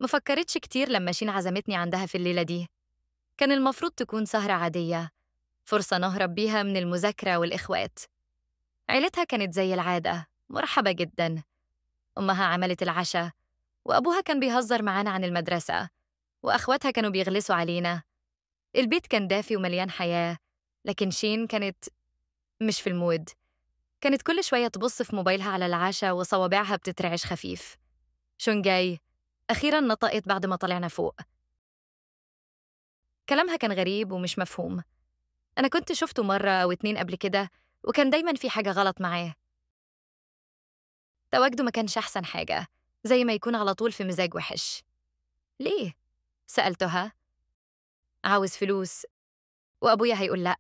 ما فكرتش كتير لما شين عزمتني عندها في الليلة دي. كان المفروض تكون سهرة عادية، فرصة نهرب بيها من المذاكرة والإخوات. عيلتها كانت زي العادة مرحبة جدا. أمها عملت العشاء، وأبوها كان بيهزر معانا عن المدرسة، وأخواتها كانوا بيغلسوا علينا. البيت كان دافي ومليان حياة، لكن شين كانت مش في ال mood. كانت كل شوية تبص في موبايلها على العشاء وصوابعها بتترعش خفيف. شون جاي؟ أخيراً نطقت بعد ما طلعنا فوق. كلامها كان غريب ومش مفهوم. أنا كنت شفته مرة أو 2 قبل كده، وكان دايماً في حاجة غلط معاه. تواجده ما كانش أحسن حاجة، زي ما يكون على طول في مزاج وحش. ليه؟ سألتها. عاوز فلوس، وأبويا هيقول لأ.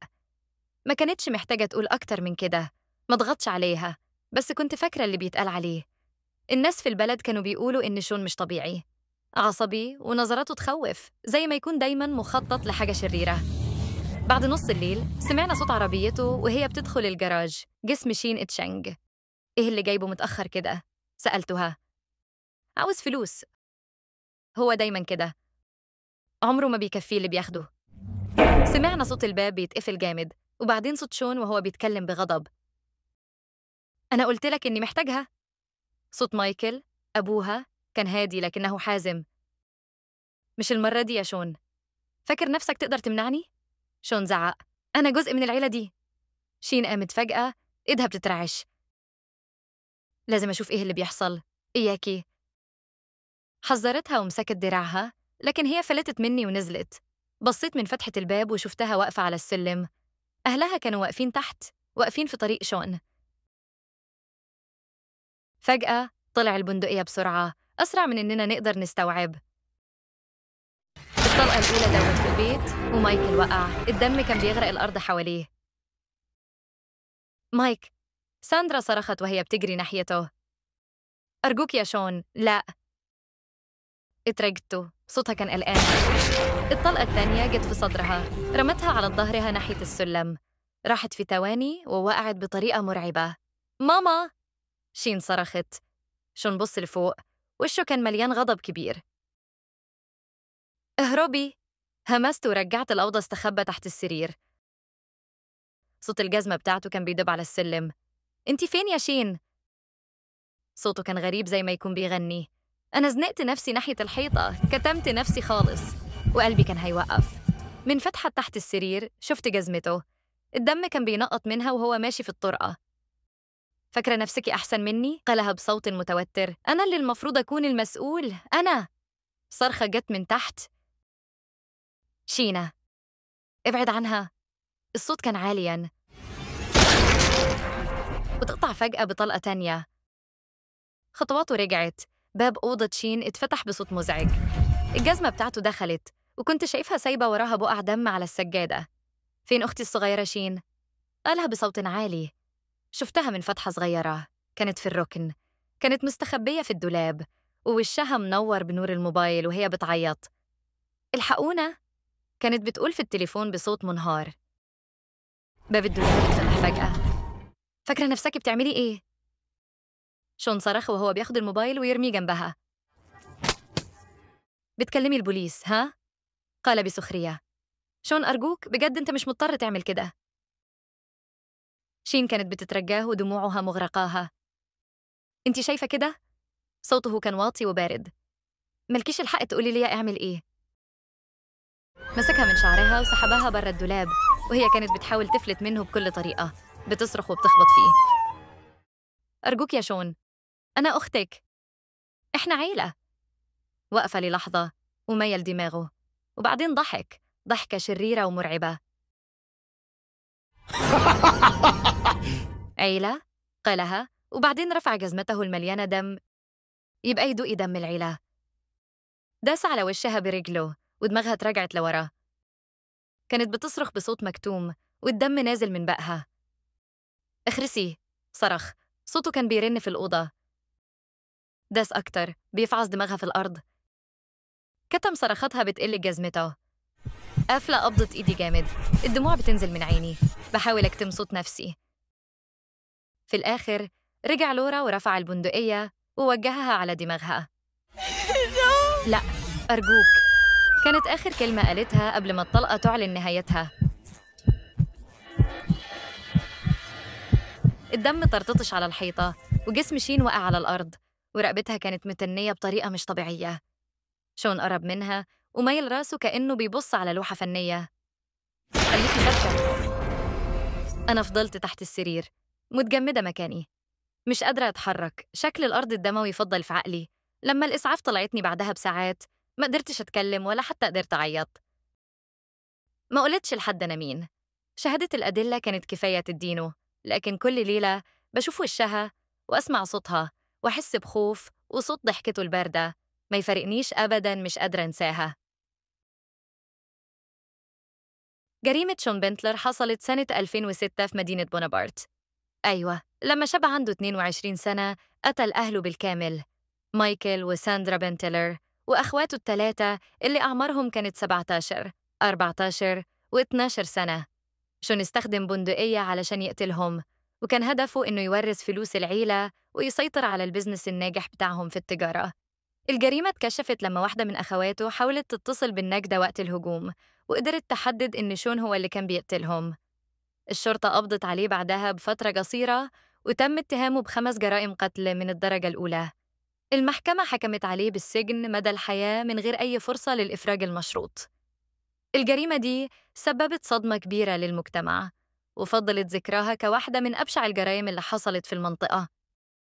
ما كانتش محتاجة تقول أكتر من كده، ما ضغطش عليها، بس كنت فاكرة اللي بيتقال عليه. الناس في البلد كانوا بيقولوا إن شون مش طبيعي، عصبي ونظراته تخوف، زي ما يكون دايماً مخطط لحاجة شريرة. بعد نص الليل سمعنا صوت عربيته وهي بتدخل الجراج. جسم شين اتشنج. إيه اللي جايبه متأخر كده؟ سألتها. عاوز فلوس، هو دايماً كده، عمره ما بيكفيه اللي بياخده. سمعنا صوت الباب بيتقفل جامد، وبعدين صوت شون وهو بيتكلم بغضب. أنا قلت لك إني محتاجها. صوت مايكل أبوها كان هادي لكنه حازم. مش المرة دي يا شون، فاكر نفسك تقدر تمنعني؟ شون زعق. أنا جزء من العيلة دي. شين قامت فجأة، إيدها بتترعش. لازم أشوف إيه اللي بيحصل. إياكي. حذرتها ومسكت دراعها، لكن هي فلتت مني ونزلت. بصيت من فتحة الباب وشفتها واقفة على السلم. أهلها كانوا واقفين تحت، واقفين في طريق شون. فجأة طلع البندقية بسرعة، أسرع من إننا نقدر نستوعب. الطلقة الأولى دوت في البيت ومايكل وقع، الدم كان بيغرق الأرض حواليه. مايك! ساندرا صرخت وهي بتجري ناحيته. أرجوك يا شون، لا. اترجته، صوتها كان قلقان. الطلقة الثانية جت في صدرها، رمتها على ظهرها ناحية السلم. راحت في ثواني ووقعت بطريقة مرعبة. ماما! شين صرخت. شون بص لفوق، وشه كان مليان غضب كبير. اهربي! همست ورجعت الأوضة استخبى تحت السرير. صوت الجزمة بتاعته كان بيدب على السلم. انتي فين يا شين؟ صوته كان غريب زي ما يكون بيغني. أنا زنقت نفسي ناحية الحيطة، كتمت نفسي خالص، وقلبي كان هيوقف. من فتحة تحت السرير شفت جزمته، الدم كان بينقط منها وهو ماشي في الطرقة. فاكرة نفسك أحسن مني؟ قالها بصوت متوتر. أنا اللي المفروض أكون المسؤول، أنا! صرخة جت من تحت. شينا، ابعد عنها. الصوت كان عالياً وتقطع فجأة بطلقة تانية. خطواته رجعت. باب أوضة شين اتفتح بصوت مزعج. الجزمة بتاعته دخلت، وكنت شايفها سايبة وراها بقع دم على السجادة. فين أختي الصغيرة شين؟ قالها بصوت عالي. شفتها من فتحة صغيرة، كانت في الركن، كانت مستخبية في الدولاب، ووشها منور بنور الموبايل وهي بتعيط. الحقونا! كانت بتقول في التليفون بصوت منهار. باب الدولاب اتفتح فجأة. فاكرة نفسك بتعملي إيه؟ شون صرخ وهو بياخد الموبايل ويرميه جنبها. بتكلمي البوليس، ها؟ قال بسخرية. شون أرجوك، بجد أنت مش مضطر تعمل كده. شين كانت بتترجاه ودموعها مغرقاها. أنت شايفة كده؟ صوته كان واطي وبارد. ملكيش الحق تقولي لي اعمل إيه. مسكها من شعرها وسحبها برا الدولاب، وهي كانت بتحاول تفلت منه بكل طريقة، بتصرخ وبتخبط فيه. أرجوك يا شون، أنا أختك، إحنا عيلة. وقف للحظة وميل دماغه، وبعدين ضحك ضحكة شريرة ومرعبة. عيلة؟ قالها، وبعدين رفع جزمته المليانة دم. يبقى يدوقي دم العيلة. داس على وشها برجله ودماغها اترجعت لورا. كانت بتصرخ بصوت مكتوم والدم نازل من بقها. اخرسي، صرخ، صوته كان بيرن في الأوضة. داس أكتر، بيفعص دماغها في الأرض. كتم صرختها بتقل جزمته. قافلة قبضة إيدي جامد، الدموع بتنزل من عيني، بحاول أكتم صوت نفسي. في الآخر رجع لورا ورفع البندقية ووجهها على دماغها. لا، أرجوك. كانت آخر كلمة قالتها قبل ما الطلقة تعلن نهايتها. الدم طرطش على الحيطة، وجسم شين وقع على الأرض، ورقبتها كانت متنية بطريقة مش طبيعية. شون قرب منها وميل راسه كأنه بيبص على لوحة فنية. خليكي ثابتة. أنا فضلت تحت السرير متجمدة مكاني، مش قادرة أتحرك. شكل الأرض الدموي فضل في عقلي. لما الإسعاف طلعتني بعدها بساعات ما قدرتش أتكلم ولا حتى قدرت أعيط. ما قلتش لحد أنا مين. شهادة الأدلة كانت كفاية تدينه، لكن كل ليلة بشوف وشها وأسمع صوتها وأحس بخوف وصوت ضحكته الباردة ما يفارقنيش أبداً، مش قادرة أنساها. جريمة شون بنتلر حصلت سنة 2006 في مدينة بونابرت. أيوة، لما شاب عنده 22 سنة قتل أهله بالكامل، مايكل وساندرا بنتلر وأخواته الثلاثة اللي أعمارهم كانت 17، 14 و12 سنة. شون استخدم بندقية علشان يقتلهم، وكان هدفه إنه يورث فلوس العيلة ويسيطر على ال business الناجح بتاعهم في التجارة. الجريمة اتكشفت لما واحدة من أخواته حاولت تتصل بالنجدة وقت الهجوم، وقدرت تحدد إن شون هو اللي كان بيقتلهم. الشرطة قبضت عليه بعدها بفترة قصيرة، وتم اتهامه ب5 جرائم قتل من الدرجة الأولى. المحكمة حكمت عليه بالسجن مدى الحياة من غير أي فرصة للإفراج المشروط. الجريمة دي سببت صدمة كبيرة للمجتمع، وفضلت ذكراها كواحدة من أبشع الجرائم اللي حصلت في المنطقة.